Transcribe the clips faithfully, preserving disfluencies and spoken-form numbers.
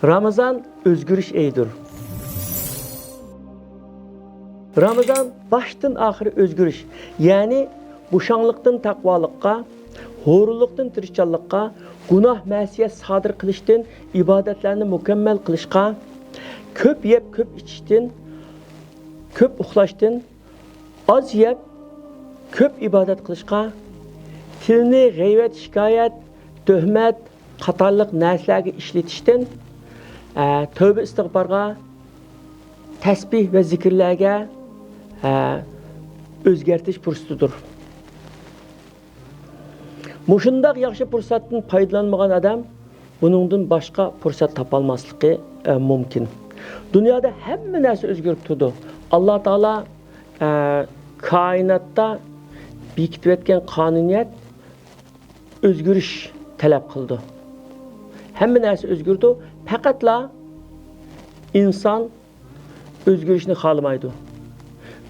رامىزان ئۆزگىرىش ئېيىدۇر. رامىزان باشتىن ئاخىر ئۆزگىرىش، يەنى بوشاڭلىقتىن تەقۋالىققا، ھۇرۇنلۇقتىن تىرىشچانلىققا، گۇناھ مەسىيەت سادىر قىلىشتىن ئىبادەتلەرنى مۇكەممەل قىلىشقا، كۆپ يەپ كۆپ ئىچىشتىن، كۆپ ئۇخلاشتىن، ئاز يەپ كۆپ ئىبادەت قىلىشقا، تىلنى غەيۋەت، شىكايەت، تۆھمەت قاتارلىق نەرسىلەرگە ئىشلىتىشتىن، ئە، تەۋبە ئىستىغپارغا، تەسبىھ ۋە زىكىرلەرگە، ئە، ئۆزگەرتىش پۇرسىتىدۇر. مۇشۇنداق ياخشى پۇرسەتتىن پايدىلانمىغان ئادەم بۇنىڭدىن باشقا پۇرسەت تاپالماسلىقى، ئە، مۇمكىن. دۇنيادا ھەممە نەرسە ئۆزگىرىپ تۇرىدۇ. ئاللا تائالا، ئە، كائىناتتا بېكىتىۋەتكەن قانۇنىيەت ئۆزگىرىش تەلەپ قىلىدۇ. ھەممە نەرسە ئۆزگىرىدۇ. پەقەتلا ئىنسان ئۆزگىرىشنى خالىمايدۇ.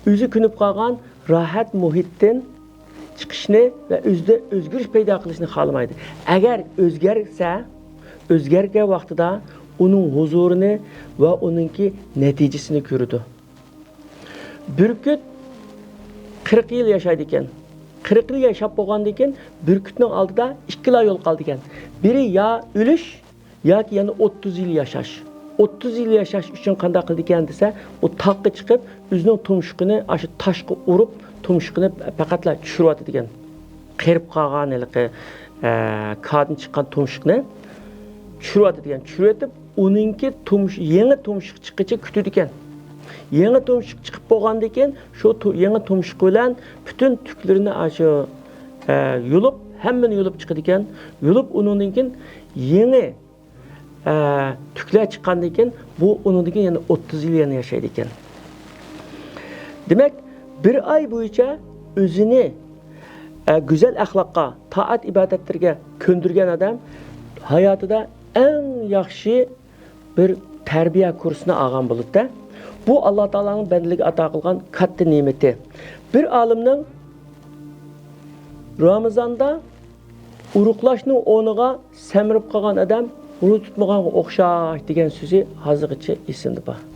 ئۆزى كۆنۈپ قالغان راھەت مۇھىتتىن چىقىشنى ۋە ئۆزىدە ئۆزگىرىش پەيدا قىلىشنى خالىمايدۇ. ئەگەر ئۆزگەرسە، ئۆزگەرگەن ۋاقتىدا ئۇنىڭ ھۇزۇرىنى ۋە ئۇنىڭكى نەتىجىسىنى كۆرىدۇ. بۈركۈت قىرىق يىل ياشايدىكەن. قىرىق يىل ياشاپ بولغاندىن كېيىن بۈركۈتنىڭ ئالدىدا ئىككىلا يول قالىدىكەن. بىرى يا ئۆلۈش، ياكى يەنە ئوتتۇز يىل ياشاش. ئوتتۇز يىل ياشاش ئۈچۈن قانداق قىلىدىكەن دېسە، ئۇ تاغقا چىقىپ، ئۆزىنىڭ تۇمشۇقىنى ئاشۇ تاشقا ئۇرۇپ، تۇمشۇقىنى پەقەتلا چۈشۈرۈۋاتىدىكەن. قېرىپ قالغان ھېلىقى، ئە، كادىن چىققان تۇمشۇقنى چۈشۈرۈۋاتىدىكەن. چۈشۈرۈۋېتىپ، ئۇنىڭكى تۇمش-، يېڭى تۇمشۇق چىققىچە كۈتىدىكەن. يېڭى تۇمشۇق چىقىپ بولغاندىن كېيىن، شۇ تۇ-، يېڭى تۇمشۇق بىلەن پۈتۈن تۈكلىرىنى ئاشۇ، ئە، يۇلۇپ، ھەممىنى يۇلۇپ چىقىدىكەن. يۇلۇپ، ئۇنىڭدىن كېيىن يېڭى، ئە، تۈكلەر چىققاندىن كېيىن، بۇ ئۇنىڭدىن كېيىن يەنە ئوتتۇز يىل يەنە ياشايدىكەن. دېمەك، بىر ئاي بويىچە ئۆزىنى، ئە، گۈزەل ئەخلاققا، تائەت ئىبادەتلىرىگە كۆندۈرگەن ئادەم ھاياتىدا ئەڭ ياخشى بىر تەربىيە كۇرسىنى ئالغان بولىدۇ-دە. بۇ ئاللا تائالانىڭ بەندىلىرىگە ئاتا قىلغان كاتتا نېمىتى. بىر ئالىمنىڭ رامىزاندا ئۇرۇقلاشنىڭ ئورنىغا سەمرىپ قالغان ئادەم روزا تۇتمىغانغا ئوخشاش دېگەن سۆزى ھازىرغىچە ئېسىمدە بار.